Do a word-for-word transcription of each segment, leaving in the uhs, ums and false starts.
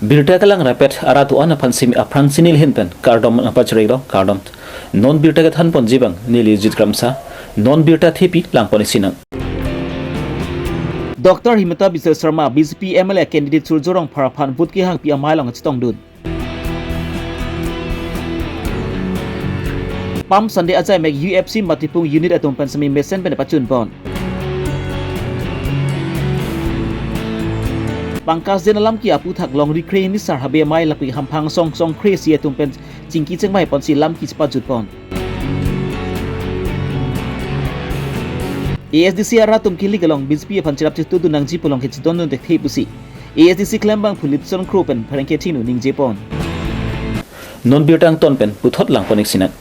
Birta kelang rapet arat do-an aphan simi aphrang si neli ahin pen kardom nangpachirilo, kardom. Non birta kethan ponji abang neli Jit Kramsa, non birta thepi lang pon isi nang. Doctor Himanta Biswa Sarma, B J P M L A candidate Surjya Rongphar aphan vote kehangpi amei along chetongdun. Palm Sunday ajai mek U F C Matipung unit atum pen simi mesen pen pachun pon. Pankaj Jain alam ke aputhak longri kre hini sar habe amei lapu hamphang song song kre isi atum pen chingki chengmai ponsi lam ke chepajut pon. A S D C arat atum kilik along B J P aphan cherap chetudun nangji pu along kechedondun thekthe pusi A S D C klembang Phulipson Kro pen pherangke chingnu ningje pon. Non birta angton pen puthot lang pon isi nang.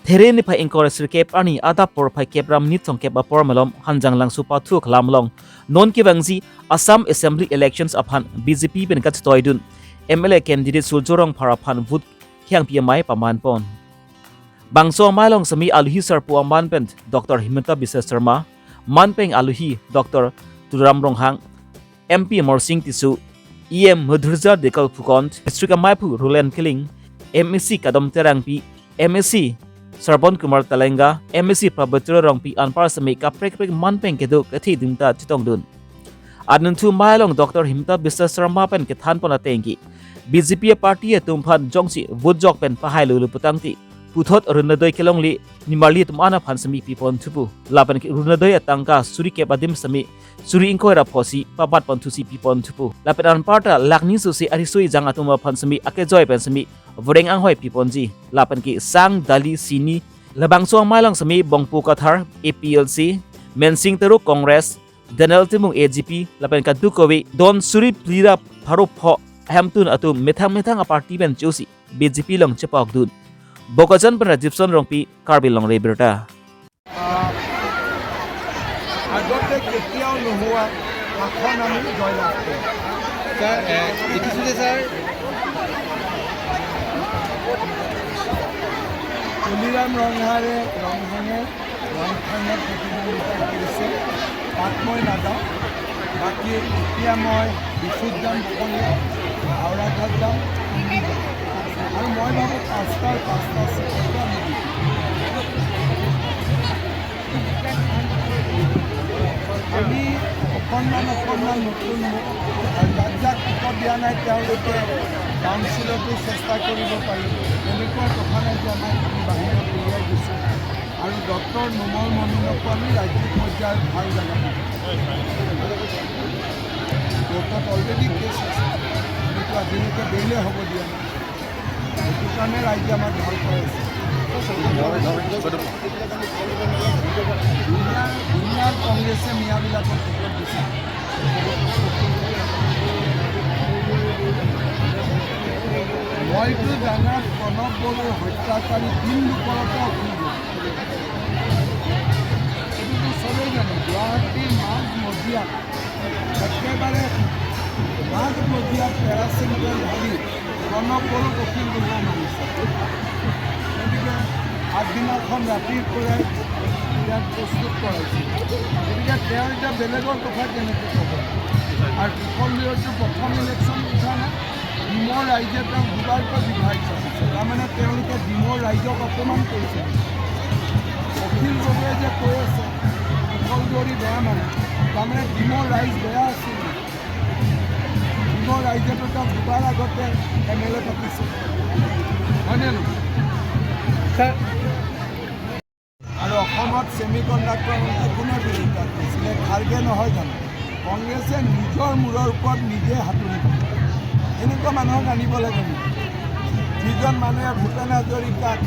There niphai ingkoi ra sirkep arni adap porphai kep ra minit songkep apor malom Hanjanglangso pathu aklam along non kevangji Assam Assembly Elections aphan B J P pen kachetoidun M L A candidate Surjya Rongphar aphan vote kehangpi amei paman pon. Bangso amei along simi alohi sarpo aman pen Doctor Himanta Biswa Sarma, manpeng alohi Doctor Tuliram Ronghang, M P Amarsing Tisso, E M Madhurjya Dhekial Phukan, District Amei aphu Roland Killing, M A C Kadom Terangpi, M A C Sarbon Kumar Talenga, M A C Pabitra Rongpi anpar simi kaprek kaprek manpeng kedo kethe dingta chetongdun. Anuthu amei along Doctor Himanta Biswa Sarma pen kethan pon ateng ke B J P aparty atum aphan jongsi vote jok pen pahai lulu putangte puthot Orunodoi kelongle nimarli atum an aphan simi pipon thupo. Lapen ke Orunodoi atangka suri kep adim simi suri ingkoi ra pho si pabat pon thusi pipon thupo. Lapen anparta lakh ni sose ariso ejang atum aphan simi akejoi pen simi voreng anghoi piponji. Lapen ke sang, dali, sini, labangso amei along simi Bongpo Kathar, A P L C, Mensing Tokbi, Congress, Daniel Timung, A G P, lapen kadokave don suri phli ra pharo pho ahemtun atum methang methang aparty pen chosi B J P along chepokdun. Bokajan pen Rajibson Rongpi, Karbi Longri Abirta. আহ, আগতে কেতিয়াও নোহোৱা আসন আমি জয়লাভ কৰিম। ছাৰ, এ, দেখিছোঁ যে ছাৰ, তুলিৰাম ৰংহাঙে, ৰংহাঙে ৰংহাঙত প্ৰতিদ্বন্দ্বিতা কৰিছে, তাত মই নাযাওঁ। বাকী এতিয়া মই ডিফুত যাম দুপৰীয়া, হাওৰাঘাট যাম, দিল্লী যাম। আৰু মই ভাবোঁ পাঁচটাৰ পাঁচটা চিটতে আমি জিকিম। আমি অকণমান অকণমান নতুন মুখ, আৰু যাক যাক টিকট দিয়া নাই তেওঁলোকে কাউন্সিলতো চেষ্টা কৰিব পাৰিব। এনেকুৱা কথা নাই যে আমাক আমি বাহিৰত উলিয়াই দিছোঁ। আৰু ডক্টৰ নুমল মমিনকো আমি ৰাজ্যিক পৰ্যায়ত ভাল জেগা দিম। কোৰ্টত অলৰেডি কেছ আছে, কিন্তু আজিলৈকে বেইলে হ'ব দিয়া নাই। সেইটো কাৰণে ৰাইজে আমাক ভাল পাই আছে। দুনিয়াৰ, দুনিয়াৰ কংগ্ৰেছে মিয়াবিলাকক টিকট দিছে। মইতো জানাত প্ৰণৱ বড়োৰ হত্যাকাৰী তিন লোকৰ এটা অভিযোগ। এইটোতো চবেই জানে, গুৱাহাটীৰ মাজ মজিয়াত একেবাৰে মাজ মজিয়াত পেৰাচিংগল ঢালি প্ৰণৱ বড়োক অখিল গগৈয়ে মাৰিছে। গতিকে আগদিনাখন ৰাতিৰ পৰাই ইয়াত প্ৰস্তুত কৰা হৈছে। গতিকে তেওঁ এতিয়া বেলেগৰ কথা কেনেকৈ ক'ব? আৰু কুশল দেৱৰতো প্ৰথম ইলেকশ্যন উঠা নাই, ডিমৰ ৰাইজে তেওঁক দুবাৰকৈ বিধায়ক পাতিছে। তাৰমানে তেওঁলোকে ডিমৰ ৰাইজক অপমান কৰিছে। অখিল গগৈয়ে যে কৈ আছে কুশল দেৱৰী বেয়া মানুহ, তাৰমানে ডিমৰ ৰাইজ বেয়া আছিল। ডিমৰ ৰাইজেতো তেওঁক দুবাৰ আগতে এম এল এ পাতিছে, হয়নে নহয়? ছাৰ, আৰু অসমত ছেমি কণ্ডাক্টৰ মন্ত্ৰী কোনে বিৰোধিতা কৰিছিলে? খাৰ্গে নহয় জানো? কংগ্ৰেছে নিজৰ মূৰৰ ওপৰত নিজে হাতুৰিব। এনেকুৱা মানুহক আনিব লাগে নেকি? যিজন মানুহে ভূপেন হাজৰিকাক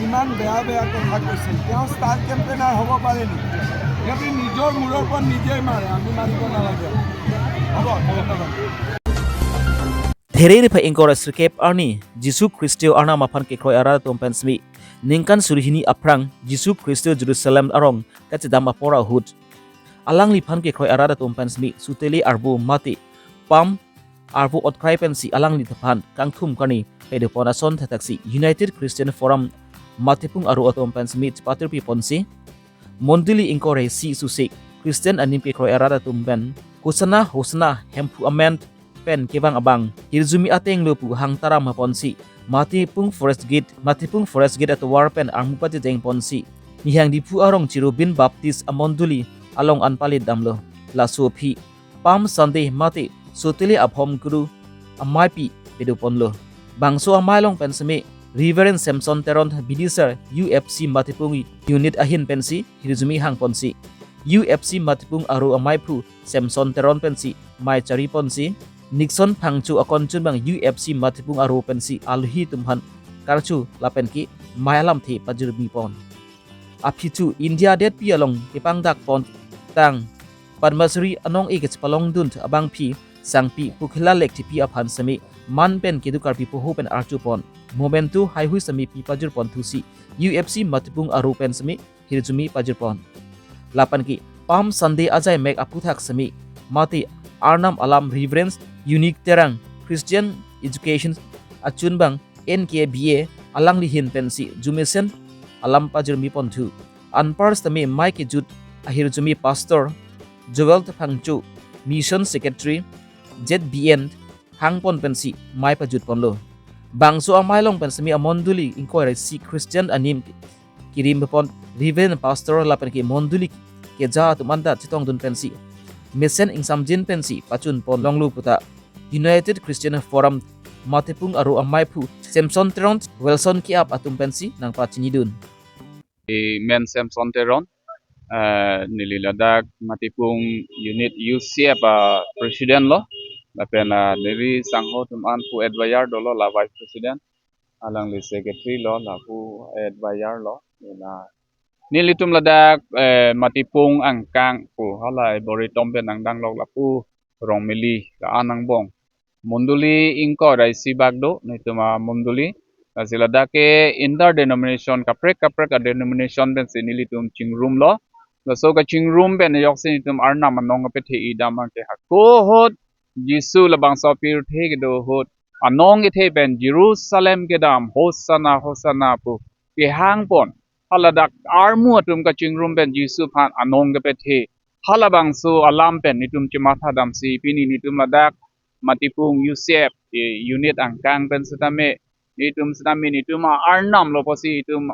ইমান বেয়া বেয়া কথা কৈছিল, তেওঁ ষ্টাৰ কেম্পেইনাৰ হ'ব পাৰে নেকি? সিহঁতে নিজৰ মূৰৰ ওপৰত নিজেই মাৰে, আমি মাৰিব নালাগে। হ'ব, ধন্যবাদ। There niphai ingkoi ra sirkep arni Jisu Khristo Arnam aphan kekroi arat atum pen simi ningkan suri hini aphrang Jisu Khristo Jerusalem arong kachedam apor ahut alangliphan kekroi arat atum pen simi sutele arvo mate Palm arvo otkrai pensi alangliphan kangthum karni pedopon ason thakthak si United Christian Forum Matipung aro atum pen simi chepatirpi ponsi mondoli ingkoi ra isi susik Christian anim kekroi arat atum pen Hosanna, Hosanna, Hemphu amen pen kevang abang hirjume ateng lo pu hang taram ponsi Matipung Forest Gate, Matipung Forest Gate atovar pen armu pachejeng ponsi Nihang Diphu arong Cherubim Baptist amondoli along an palit damlo. Laso aphi Palm Sunday mate Sotile Abhom Kuru ameipi pedo ponlo. Bangso amei along pen seme Reverend Samson Teron Bidisar U F C Matipung unit ahin pensi hirjume hang ponsi U F C Matipung aro ameiphu Samson Teron pensi mei chari ponsi Nixon Phangcho akonchun abang U F C Matipung aro pensi alohi atum aphan karcho lapen ke mei alamthe pajirmi pon. Aphi chu India detpi along kepangdak pon tang Padma Shri anong-e kachepalongdun abangpi sangpi Pokhila Lekthepi aphan seme man pen kedo karpi poho pen archo pon. Memento heihui seme pi pajir pon thusi U F C Matipung aro pen seme hirjume pajir pon. Lapen ke Palm Sunday ajai mek aphuthak seme mate Arnam alam Reverend Unique Terang Christian Education achun abang N K B A alangli ahin pensi arjumesen alam pajirmi pon thu. Anpar seme mei kejut ahirjume Pastor Joel Phangcho, Mission Secretary Z B N hang pon pensi mei pajut ponlo. Bangso amei along pen seme amondoli ingkoi ra isi Christian anim kirim pon Reverend Pastor lapen ke mondoli keja atum anta chetongdun pensi mesen ingsamjin pensi pachun pon longlo puta United Christian Forum Matipung aro ameiphu Samson Teron, Wilson Kiap atum pensi nangpachinidun. I men Samson Teron, eh, neli ladak Matipung Unit U C F a President lo, lapen, ah, neli sangho atum an pu advisor dolo, la Vice President, alangli Secretary lo, lapu advisor lo, la nelitum ladak, eh, Matipung angkang pu hala Boritom pen nangdang lok lapu Rongmili la-an angbong mondoli ingkoi ra isi bak do, nelitum amondoli. Lasi ladak ke inter denomination kaprek kaprek a denomination pensi nelitum chingrumlo. Laso kachingrum pen ajoksi nelitum Arnam anong kapethe-i dam abang ke hako ahut Jisu labangso apirthe kedo ahut anong kethe pen Jerusalem kedam Hosanna Hosanna pu kehang pon. Haladak armu atum kachingrum pen Jisu aphan anong kepethe. Halabangso alam pen nelitum chematha damsi pini nelitum ladak Matipung U C F, eh, unit angkang pen setame nelitum setame nelitum a-Arnam lo pusi nelitum,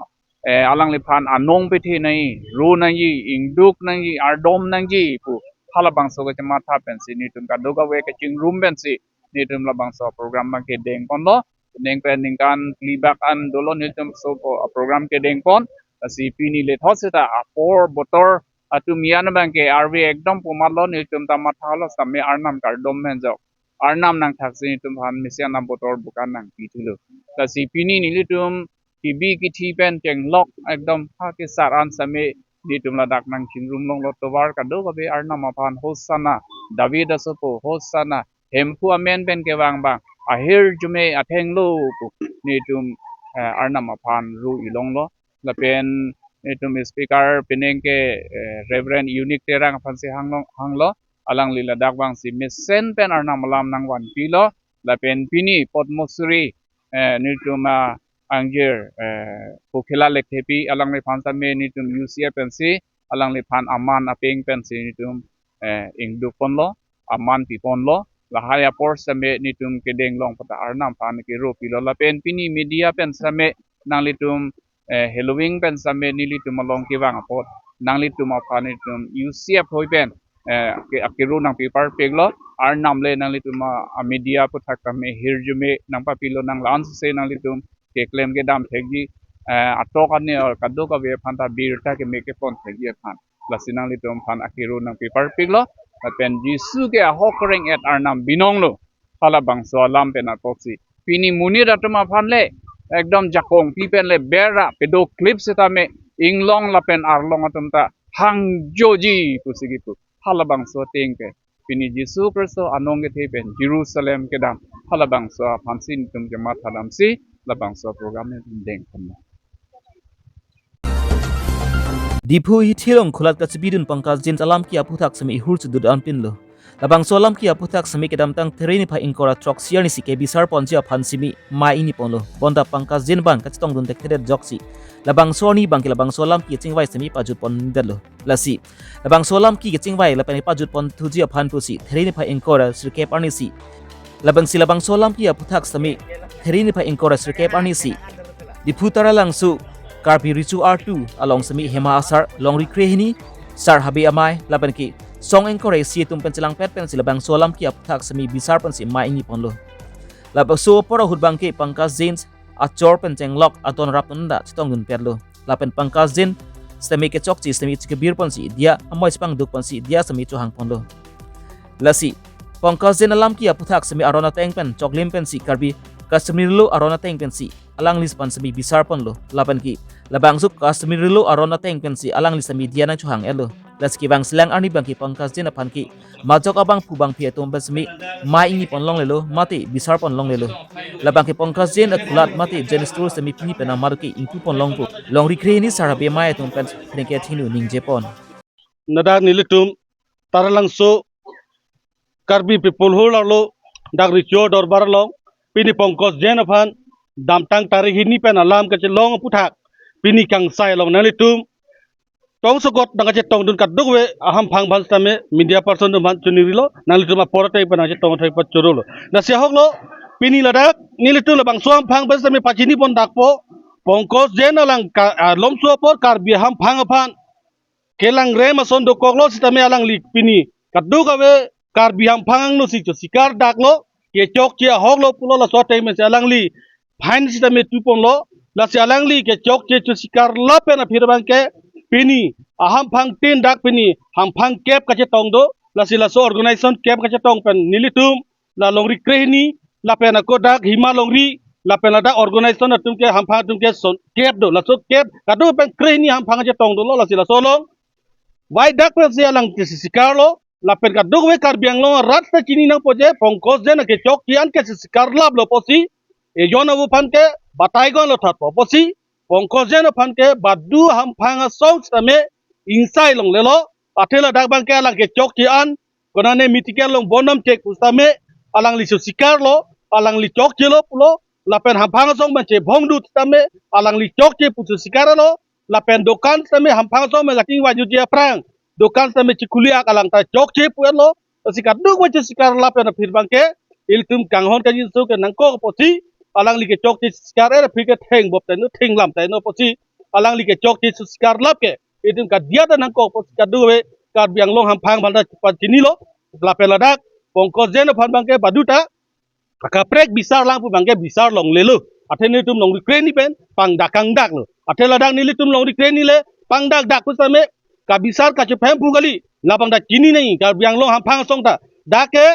eh, alangliphan anong pethe nangji, ro nangji, ingduk nangji, ardom nangji pu halabangso kachematha pensi nelitum kadokave kachingrum pensi nelitum labangso program abang kedeng ponlo. Neng pen ningkan phli bak an dolo nelitum laso po, program kedeng pon. Lasi pini lethot seta apor botor atum iyan abang ke arve ekdom pu matlo, nelitum ta mathalo same Arnam kardom henjok. Arnam nangthaksi nelitum aphan mesen abotor bukan nangpi thulo. Lasi pini nelitum kebi kethe pen chenglok ekdom ha kesar an same nelitum ladak nangchingrum longlo, tovar kadokave Arnam aphan Hosanna, David asopo Hosanna, Hemphu amen pen kevang abang ahirjume athenglo pu nelitum, eh, Arnam aphan ro-i longlo. Lapen nelitum speaker penang ke, eh, Reverend Unique Terang aphansi hanglo, hanglo. Alangli ladak vangsi mesen pen Arnam alam nangvanpilo. Lapen pini Padma Shri, eh, nelitum, ah, angjir, eh, Pokhila Lekthepi alangliphan same nelitum U C F pensi alangliphan aman apeng pensi nelitum, eh, ingduk ponlo, aman pi ponlo. Lahai apor same nelitum kedeng long puta Arnam aphan kero pilo. Lapen pini media pen same nanglitum, eh, Halloween pen same nelitum along kevang apot nanglitum aphan nelitum U C F heihui pen, eh, ke, akero nangpi parpiklo. Arnam le nanglitum a, a media aphuthak tame hirjume nangpapilo, nang la-an suse nanglitum keklem kedam thekji, eh, atok ane or kadokave aphan ta birta keme kepon thekji aphan. Lasi nanglitum aphan akero nangpi parpiklo. Lapen Jisu ke ahok reng-et Arnam binong lo. Halabangso alam pen apotsi pini monit atum aphan le ekdom jakong pi pen le bera pedo clip setame inglong lapen arlong atum ta hangjoji pusi kipu. Halabangso ateng ke pini Jisu Khristo anong kethe pen Jerusalem kedam. Halabangso aphansi nelitum chematha damsi labangso program nelitum deng ponlo. Diphu hithi along khulat kachebidun Pankaj Jain alamki aphuthak seme ihur chedut anpinlo. Labangso alamki aphuthak seme kedamtang There niphai ingkoi ra throksi arnisi kebisar ponji aphan seme mei ingni ponlo. Bonta Pankaj Jain abang kachetongdun thekthedet ajoksi labangso arni abang ke labangso alamki chingvai seme pajut pondetlo. Lasi labangso alamki kachingvai lapen pajut pon thuji aphan pusi There niphai ingkoi ra sirkep arnisi Labangsi labangso alamki aputhak sitame Theri niphai ingkoi ra sirkep arni si Diphu Taralangso Karbi Recho artu along sitame Hema Asar, Longri Krehini, Sar Habe Amei lapen ke song ingkoi ra isi atum pen chelangpet pensi labangso alamki aputhak sitame bisar pensi mei ingni ponlo. Labangso apor ahut abangke Pankaj Jain achor pen chenglok adon rapdun ta chetongdun petlo. Lapen Pankaj Jain sitame kechokche sitame chikebir ponsi diya, amei chepangduk ponsi diya sitame chohang ponlo. Lasi Pankaj Jain alamki aputhak sitame aron ateng pen choklim pensi Karbi customary law aron ateng pensi alangli aphan sitame bisar ponlo. Lapen ke labangso customary law aron ateng pensi alangli sitame diya nangchohang-etlo. Lasi kevangsilang arni abangke Pankaj Jain aphan ke majok abangphu bangphi atum pen sitame mei ingni pon longlelo mate bisar pon longlelo. Labangke Pankaj Jain akulat mate Jain Store sitame pini penang maduke ingpu pon longpo. Longri Krehini Sar Habe Amei atum pen phrengke thinu ningje pon. Ladak nelitum Taralangso Karbi People Hall arlo dak Recho Dorbar along pini Pankaj Jain aphan damtang tarik hini pen alam kachelong aputhak pini kangsai along nanglitum tongsokot nangkachetongdun kadokave ahamphang aphan sitame media person atum aphan choningrilo, nanglitum apor ateng pen nangchetong thek pachorolo. Lasi ahoklo, pini ladak nelitum labangso ahamphang pen sitame pachini pon dakpo, Pankaj Jain alang ka, alomso apor Karbi ahamphang aphan kelangrem ason dokoklo sitame alangli pini kadokave Karbi ahamphang angno si chosikar daklo, kechokche ahoklo pulo, laso ateng pensi alangli fine sitame tu ponlo. Lasi alangli kechokche chosikar lapen aphi abangke pini ahamphang tin dak pini hamphang kep kachetong do. Lasi laso organization kep kachetong pen nelitum la Longri Krehini lapen ako dak Hema Longri lapen ladak organization atum ke hamphang atum ke son kep do. Laso kep kadokave pen krehini hamphang chetong dolo. Lasi laso along vai dak pensi alang chesikarlo. Lapen kadokave Karbi Anglong arat ta chini nangpo je Pankaj Jain akechokche an ke chesikar laplo pusi ejon abu aphan ke batai gonlo thatpo pusi Pankaj Jain aphan ke badu hamphang asong sitame ingsai longlelo. Athe ladak abangke alang kechokche an konane medical along bondam chek pu sitame alangli chosikarlo, alangli chokchelo pulo, lapen hamphang asong pen chebhong dut sitame alangli chokche pu chosikarlo. Lapen dokan sitame hamphang asong pen kachingvai jutji aphrang dokan sitame chikhuli ak alang ta chokche pu-etlo. Lasi kadokave chesikar lapen aphi abangke ilitum kanghon kangjinso ke nangkok pusi alangli kechokche sikar-et aphi ke thengbop taino, thenglam taino pusi alangli kechokche sikar lap ke ilitum kadiya ta nangkok pusi kadokave Karbi Anglong hamphang aphan ta pachinilo. Lapen ladak Pankaj Jain aphan abangke badu ta akaprek bisar lang pu abangke bisar longlelo. Athe nelitum Longri Krehini pen pangdak kangdaklo. Athe ladak nelitum Longri Krehini le pangdak dak pu sitame kabisar kachephemphu kali. Labang ta chini nangji Karbi Anglong hamphang asong ta. Dak ke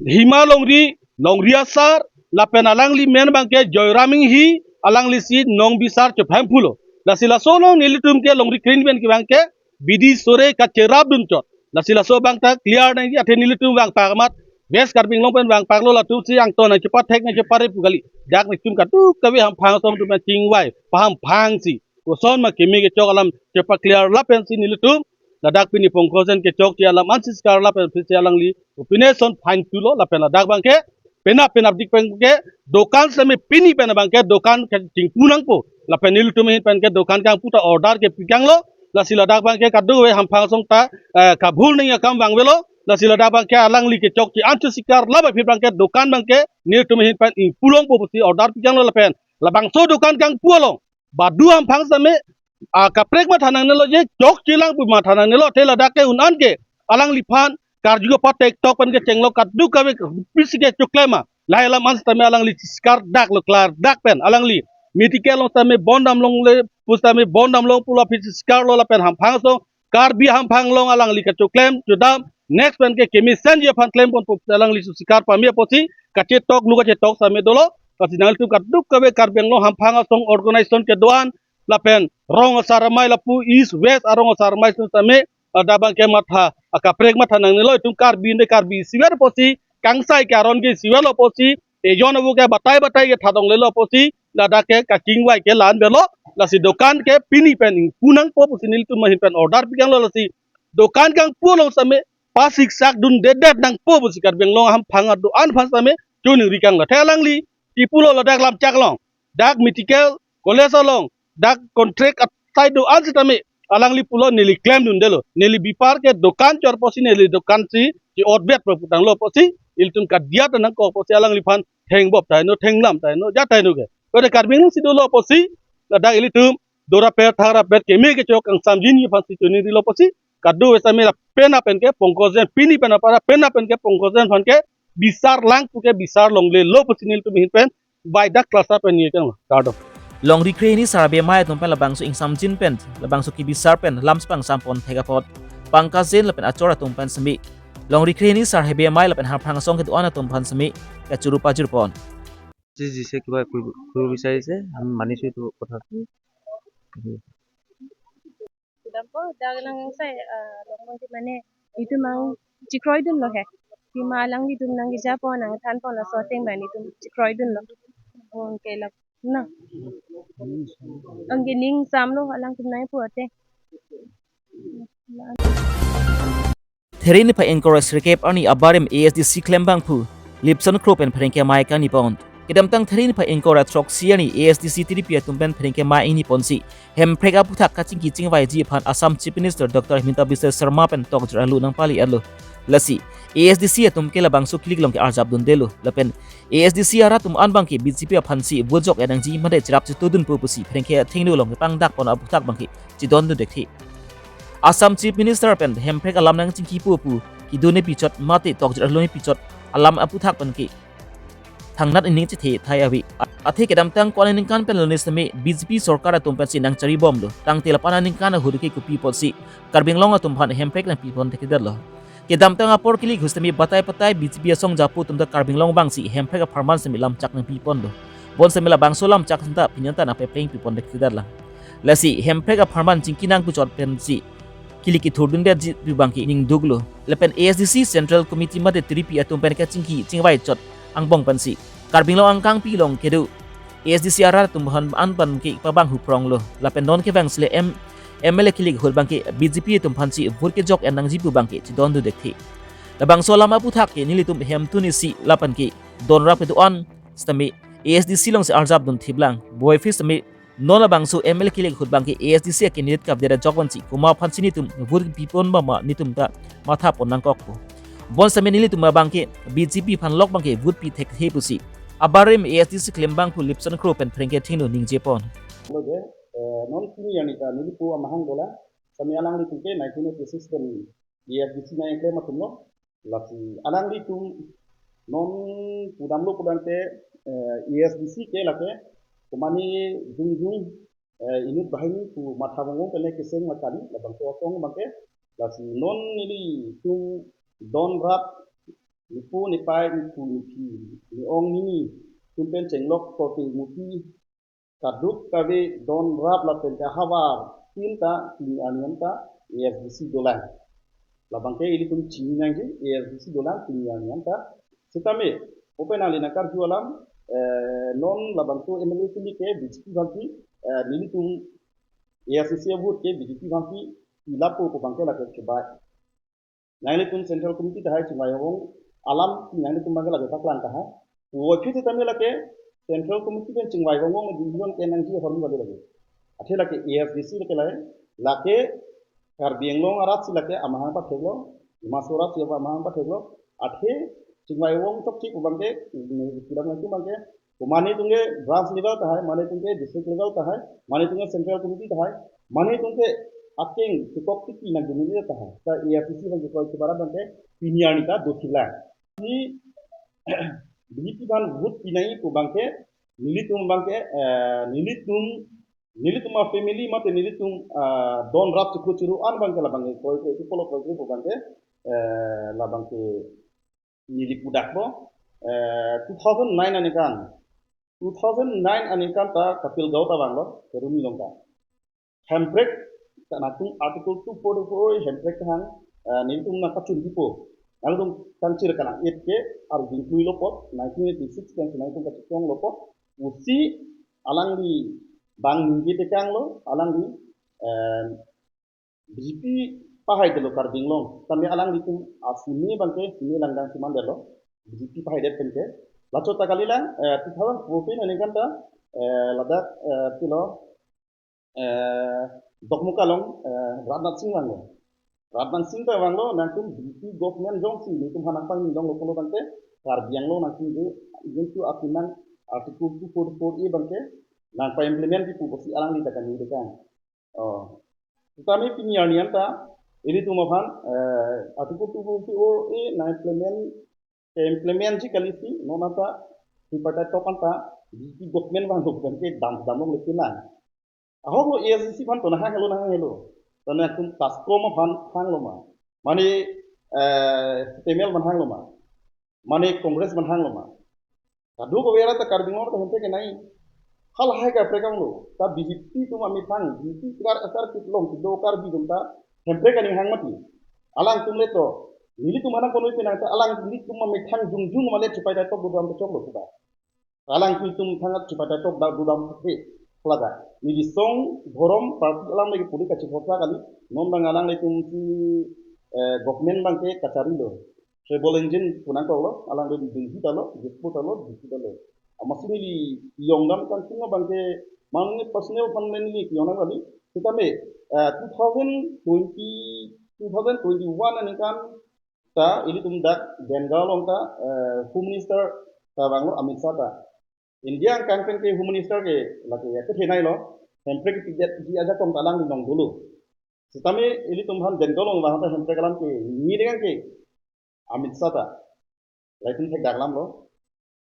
Hema Longri, Longri Asar, lapen alangli men abangke Joyram Inghi, alangli si nongbisar chephemphulo. Lasi laso along nelitum ke Longri Krehini pen ke abangke bidi sore kacherapdun chot. Lasi laso abang ta clear nangji, athe nelitum vangpak amat West Karbi Anglong pen vangpaklo, latum si angton nangchepathek nangchepare pu kali. Dak nelitum kadokave hamphang asong atum pen chingvai pahamphang si koson ma keme kechok alam chepaclear lapen si nelitum ladak pini Pankaj Jain kechokche alam an chesikar lapen aphi si alangli opination fine tulo. Lapen ladak abangke penap penapdik pen ke dokan sitame pini pen abangke dokan ke chingpu nangpo. Lapen nelitum ahin pen ke dokan kangpu ta order ke pikanglo. Lasi ladak abangke kadokave hamphang asong ta, eh, kabhul nangji akam vangvelo. Lasi ladak abangke alangli kechokche an chesikar lap aphi abangke dokan abangke nelitum ahin pen ingpu longpo pusi order pikanglo. Lapen labangso dokan kangpu along badu hamphang sitame akaprek matha nangnelo je chokche lang pu matha nangnelo. Athe ladak ke un-an ke alangliphan karju kapatek tok pen kechenglo kadokave pisi ke choklem ma. Lahai alam an sitame alangli chesikar daklo, clear dak pen alangli medical along sitame bondam longle pu sitame bondam long pulo aphi chesikarlo. Lapen hamphang asong Karbi hamphang along alangli kachoklem chodam next pen ke kemesenji aphan klem ponpo alangli chesikar pame pusi kachetok lu kachetok sitame dolo. Lasi nanglitum kadokave Karbi Anglong hamphang asong organization kedo-an lapen rong asar amei lapu East West arong asar amei sitame ladak abangke matha akaprek matha nangnelo. Itum Karbi ante Karbi isivet pusi, kangsai ke aron ke isivetlo pusi, ejon abu ke batai batai ke thadonglelo pusi ladak ke kachingvai ke la-an velo. Lasi dokan ke pini pen ingpu nangpo pusi nelitum ahin pen order pikanglo. Lasi dokan kangpu along sitame pasiksak dundedet nangpo pusi Karbi Anglong hamphang ado-an aphan sitame choningri kanglo. Athe alangli kipulo ladak Lamchak along, dak medical college along, dak contract asai do-an sitame alangli pulo neli klemdundelo, neli bipar ke dokan chor pusi neli dokan si chi-otbet pu putanglo pusi ilitum kadiat nangkok apotsi alangliphan thengbop tahai no, thenglam tahai no, jat tahai no ke. Pada Karbi Anglong si dolo apotsi, ladak ilitum dorapet, tharapet, keme kechok, kangsamjinji aphan si choningri lo apotsi, kado esame lapen apen ke Pongkosjan, pini pen apara pen apen ke Pongkosjan aphan ke bisar lang pu ke bisar longlelo pusi nelitum ahin pen, bai dak class pen ye chang lo. Kardom. Longri kre hini sar Habe Amei atum pen labangso ingsamjin pen, labangso kebisar pen, lam si pangsampon thek apot, Pangkasjan lapen achor atum pen semi, Longri kre hini sar Habe Amei lapen Harprang asong kedo-an atum aphan semi, kachuru pajurpon. Ji, ji, se kiba kur-, kur bisai se, ham mani su tu kotha. Dampo dalang sai, ah, long mangke mane itum ang chekroidunlo he. Pima alanglitum nangkejapon nangthanpon laso ateng mane itum chekroidunlo. Bong ke lap na. Angke ning samlo alangtum nangpu ateng. Therini pha ingkoi ra sirkep arni abarim A S D C klembangphu Lipson Kro pen pherangke amei kangnipon. Kedamtang therini pha ingkoi ra throksi arni A S D C tiripi atum pen pherangke amei ingniponsi, Hemprek aphuthak kachingki chingvaiji aphan Assam Chief Minister Doctor Himanta Biswa Sarma pen tokjir arlo nangpali arlo. Lasi, A S D C atum ke labangso kilik along ke arjapdundelo. Lapen A S D C arat atum an abangke B J P aphansi vote jok-et nangji mate cherap chetudunpo pusi pherangke athengno along kepangdakpon aphuthak abangke chedondun dekthe. Assam Chief Minister pen Hemprek alam nangchingkipo pu kedun-e pichot mate tokjir arlo-e pichot alam aphuthak abangke thangnat ining chethe thai ave. A-, athe kedamtang ko-an aningkan pen lone seme B J P sorkar atum pensi nangcharibomlo. Tangte lapu-an aningkan ahut ke kopi apotsi Karbi Anglong atum aphan Hemprek nangpipon thekthedetlo. Kedamtang apor kilik ahut seme batai batai B J P asong japo atum ta Karbi Anglong abangsi Hemprek apharman seme lamchak nangpiponlo. Bonseme labangso lamchak senta pini an ta nangpepleng pipon thekthedetlang. Lasi Hemprek apharman chingki nang puchot pensi kilik kethurdundetji pu abangke ningduklo. Lapen A S D C Central Committee mate tiripi atum pen kachingki chingvai chot angbong pensi Karbi Anglong angkangpi along kedo A S D C arat atum aphan an abangke pabang hupronglo. Lapen non kevang sile M-, M L A kilik ahut abangke B J P atum aphansi vote kejok-et nangji pu abangke chedondun dekthe. Labangso alam aphuthak ke nelitum hemtun isi lapen ke donrap kedo-an sitame A S D C alongsi arjapdun thiplang. Boiphit sitame non labangso M L A kilik ahut abangke A S D C a-candidate kavedet ajok vansi komat aphansi nelitum vote pipon ma ma nelitum ta mathapon nangkokpo. Bonseme nelitum abangke B J P aphan lok abangke vote pi thekthe pusi abarim A S D C klembangphu Lipson Kro pen pherangke athengno ningjepon. Lo je, eh, non pini arni ta nelipo amahang dolang, sitame alanglitum ke nineteen eighty-six pen A S D C nangklem atumlo. Lasi alanglitum non pudamlo pudamte, eh, A S D C ke lake komane jongjong, eh, inut banghini pu matha vongvong pen keseng ma kali, labangso asong abangke. Lasi non nelitum donrap nipu nipai, nipu niphi, ni-ong nini atum pen chenglok korte muti, kaduk kave donrap lapen ke ahavar tin ta pini arni an ta A S D C dolang. Labangke ilitum chini nangji, A S D C dolang pini arni an ta. Sitame, open ali nangkarju alam, eh, non labangso M L A kilik ke B J P aphansi, eh, nelitum A S D C a-vote ke B J P aphansi pilapo pu abangke lake kebai. Nanglitum Central Committee tahai chingvai vong alam nanglitum abangke lake paklang tahai. Puvoiphit sitame lake Central Committee pen chingvai vong vong nang division ke nangji ahormu kali lake. Athe lake A S D C lake lahai, lake Karbi Anglong arat si lake amahang patheklo, Himachal arat si amahang patheklo. Athe chingvai vong chokche pu abangke, ne kilam nangtum abangke, komane atum ke branch level tahai, mane atum ke district level tahai, mane atum ke Central Committee tahai, mane atum ke akeng chekok tiki nangdunde tahai. Ta A S D C abangke koi kebara abangke pini arni ta dothiplang. Ni B J P aphan vote pinangji pu abangke nelitum abangke, eh, nelitum, nelitum a-family mate nelitum, ah, donrap chiklo chiro an abangke labangke koi ke, pu polo koi ke pu abangke, eh, labangke neli pudakpo, eh, two thousand nine aningkan. Two thousand nine aningkan ta Kapil Gao ta vanglo, Kheroni along ta. Hemprek, ta nangtum Article two forty-four Hemprek kehang, eh, nelitum nangkachun kipu. Nangtum kangchir kalang it ke, aru dingklui lo apot, nineteen eighty-six pen nangtum kachikong lo apot, pusi alangli bang ningje tekanglo, alangli, eh, B J P pahaidetlo Karbi Anglong. Tame alanglitum asini abangke sini langdang si mandetlo. B J P pahaidet pen ke. Lachot ta kalilang, eh, two thousand fourteen aningkan ta, eh, ladak, eh, pilo, eh, Dokmoka along, eh, Rajnath Singh vanglo. Rat Nangsing ta vanglo, nangtum B J P government jongsi nelitum aphan nangpangni longlo pulo tangte, Karbi Anglong nangtum je, jintu api nang Article two forty-four A abangke nangpa-implement pi pu pusi alangli ta kani dekang. Oh. Tame pini arni anta, ilitum aphan, eh, Article two forty-four A nang-implement, implement ji kalisi, non anta, tripartite talk anta, B J P government vanglo abangke dam, damlongle pinang. Ahoklo A S D C aphan to nahang helo, nahang helo. Tame nangtum TASCOM aphan hanglo ma. Mane, eh, C P I M L aphan hanglo ma. Mane Congress aphan hanglo ma. Kadokave arat ta Karbi Anglong ta hemprek kenai. Halahai kaprek anglo. Ta B J P atum amethang, B J P kar asar kit long kedo Karbi atum ta hemprek aning hang mati. Alangtum le to, nelitum aphan nangkoi pinang ta alang nelitum amethang jongjung male tripartite talk dodam ta choklo sudah. Alangtum aphan tripartite talk da dodam he. Pulada. Neli song, dhorom, party alam lagi politik kachi khotla kali. Non abang alanglitum si, eh, government abangke kacharilo. Travel agent pu nangkoklo, alangtum Delhi ta lo, Jodhpur ta lo, Delhi ta lo. Amatsi neli yongdam kangtung abangke, mane personal aphan neli yongdam kali. Sitame, eh, two thousand twenty, two thousand twenty-one aningkan ta, ilitum dak Dengka along ta, eh, Home Minister ta vanglo Amit Shah ta. India angkang pen ke Home Minister ke lake ya kethenei lo, hemprek kepidetji ajakong ta alangli along dolo. Sitame ilitum aphan Dengka along vang ta hemprek alam keningje dekang ke Amit Shah ta. Laitum thekdaklamlo.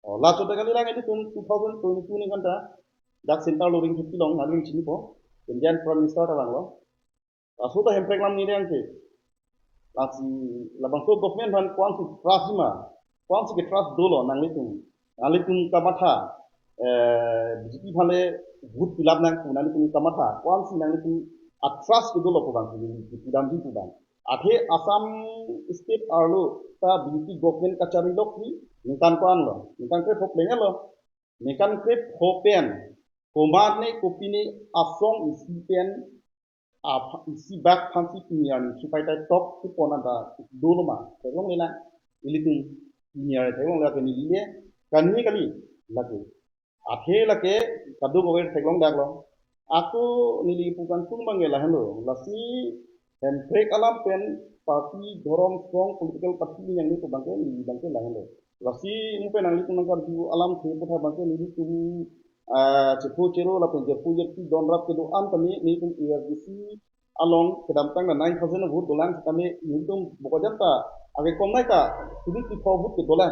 Oh, laso ta kali lang ilitum two thousand twenty-two aningkan ta dak center lo ring thekpi long, nangli chinipo. Indian Prime Minister ta vanglo. Laso ta hemprek alam ningje dekang ke. Lasi labangso government aphan ko-ansi trust ma, ko-ansi ketrust dolo nanglitum. Nanglitum kamatha, eh, B J P aphan le vote pilap nang pu nanglitum kamatha, ko-ansi nanglitum atrust kedolo pu abang, kedamji pu abang. Athe Assam state arlo ta B J P government kacharilok ni ningkan ko-an lo, ningkan krepho plenglo, ningkan krepho pen, komatne kopine asong isi pen, apha-, isi bak aphansi pini arni tripartite talk kepon anta dolo ma, theklongle lang, ilitum pini arni theklongle lake neli le, kani kali, lake. Athe lake, kadokave theklongdaklo. Ako neli pu kangtung abangke lahenlo, lasi hemprek alam pen party, dhorom, song, political party nangli pu abangke, neli abangke lahenlo. Lasi mo pen nanglitum nangkarju alamthe aphuthak abangke nelitum, ah, chepho chero lapen jerpo jerpi donrap kedo-an tame nelitum A S D C along kedamtang ta nine thousand vote dolang, tame nelitum Bokajan ta ake komnai ta three to four vote kedolang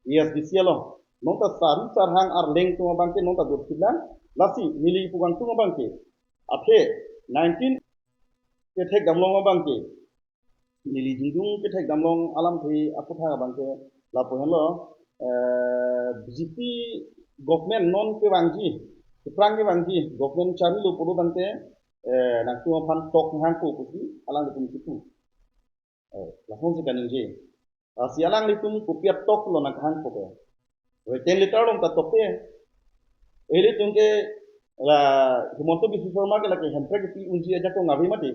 A S D C along. Non ta sari sarhang arleng atum abangke non ta dotpitlang. Lasi neli pu kangtung abangke, athe nineteen kethekdamlong abangke, neli jingjung kethekdamlong alamthe aphuthak abangke lapu henlo, eh, B J P government non kevangji, keprang kevangji, government charilo pulo tangte, eh, nangtum aphan talk hangpo pusi alanglitum kipu. Eh, lasonsi kaningje. Lasi alanglitum kopi a-talk lo nanghangpo ke. Written letter along ta tokte. Ilitum ke la Himanta Biswa Sarma ke lake hemprek kepi unji ajakong ave mati.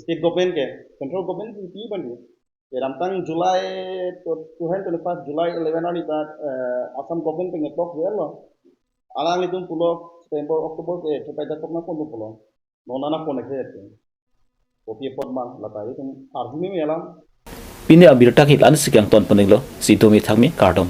State government ke, central government ke pi bandi. Kedamtang July two thousand twenty-five, July eleven arni ta, eh, Assam government pengetok jelo. Alanglitum pulo September, October ke tripartite talk nangpon pulo. Non nangpon ke. Kopi apot ma lata ilitum arju meme alam. Pini abirta ke la-ansi kangton poninglo, si domi thangmi kardom.